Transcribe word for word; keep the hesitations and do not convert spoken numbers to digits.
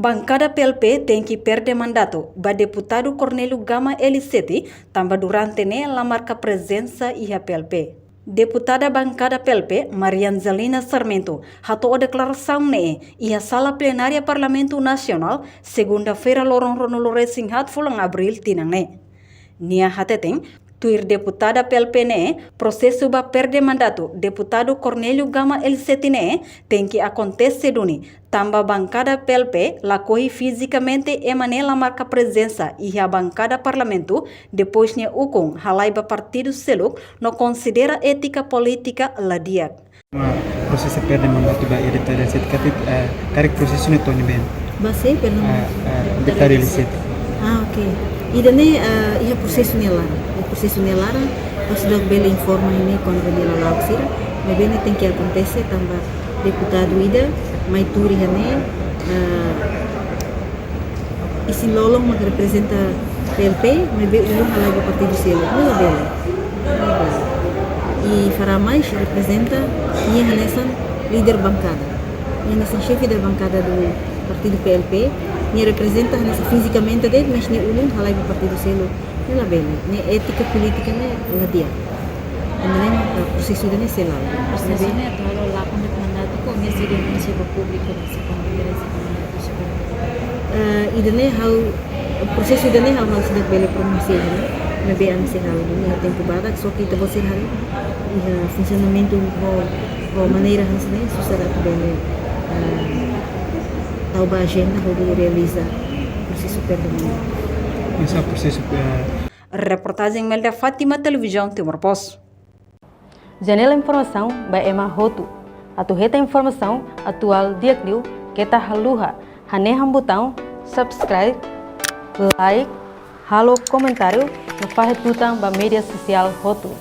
Bankada P L P tenke perde mandatu ba deputadu Cornélio Gama L sete, tanba durante ne'e la marka prezensa iha P L P. Deputada bankada P L P, Maria Angelina Sarmento, hato'o deklarasaun ne'e iha sala plenária Parlamentu Nasionál, segunda-feira, loron ruanulu resin haat fulan Abríl tinan ne'e. Nia hateten, tuir deputada P L P ne'e, prosesu ba perde mandatu deputadu Cornélio Gama L sete ne'e tenke akontese duni, tanba bankada P L P lakohi fizikamente ema ne'e la marka prezensa iha bankada Parlamentu, depois nia ukun halai ba partidu seluk no konsidera étika polítika la di'ak. Prosesu perde mandatu ba deputadu L sete katak, eh, karik prosesu ne'e to'o ne'ebé? Ba sé, perdón. Ah, ah, deputadu L sete. Ah, ok. Ida-ne'e, ah, iha prosesu nia laran. Iha prosesu nia laran, ha'u seidauk bele informa iha ne'e kona-ba nia lala'ok sira. Maibé ne'e tenke akontese tanba deputadu ida mai tuur iha ne'e, ah, isin-lolon mak reprezenta P L P, maibé ulun halai ba partidu seluk. Ne'e labele. Ne'e labele. I Fara Mais reprezenta nia hanesan líder bankada. Nia hanesan xefe da bankada do partidu P L P. Nia reprezenta hanesan fizikamente de'it, mas nia ulun halai ba partidu seluk. Ne'e labele. Ne'e étika polítika ne'e la di'ak. Tanba ne'e, eh, prosesu ida-ne'e sei la'o. Prosesu ne'e atu halo lakon de'it mandatu ka nia sei denunsia ba públiku, ne'e sei konsidera sei mandatu suku. Eh, ida-ne'e ha'u, prosesu ida-ne'e ha'u, ha'u seidauk bele pronunsia, ne'e. Maibé ami sei halo, ne'e tempu badak, só ke ita-boot sira haree, iha funsionamentu ho, ho maneira hanesan ne'e, susar atu bele, eh, tau ba ajenda, hodi realiza prosesu perde mandatu. Mas prosesu, eh, Reportajen Melda Fátima, Televizaun Timor Post. Janela informasaun ba ema hotu. Atu hetan informasaun atuál di'ak liu, keta haluha hanehan butaun subscribe, like, halo komentáriu no fahe tutan ba média sosiál hotu.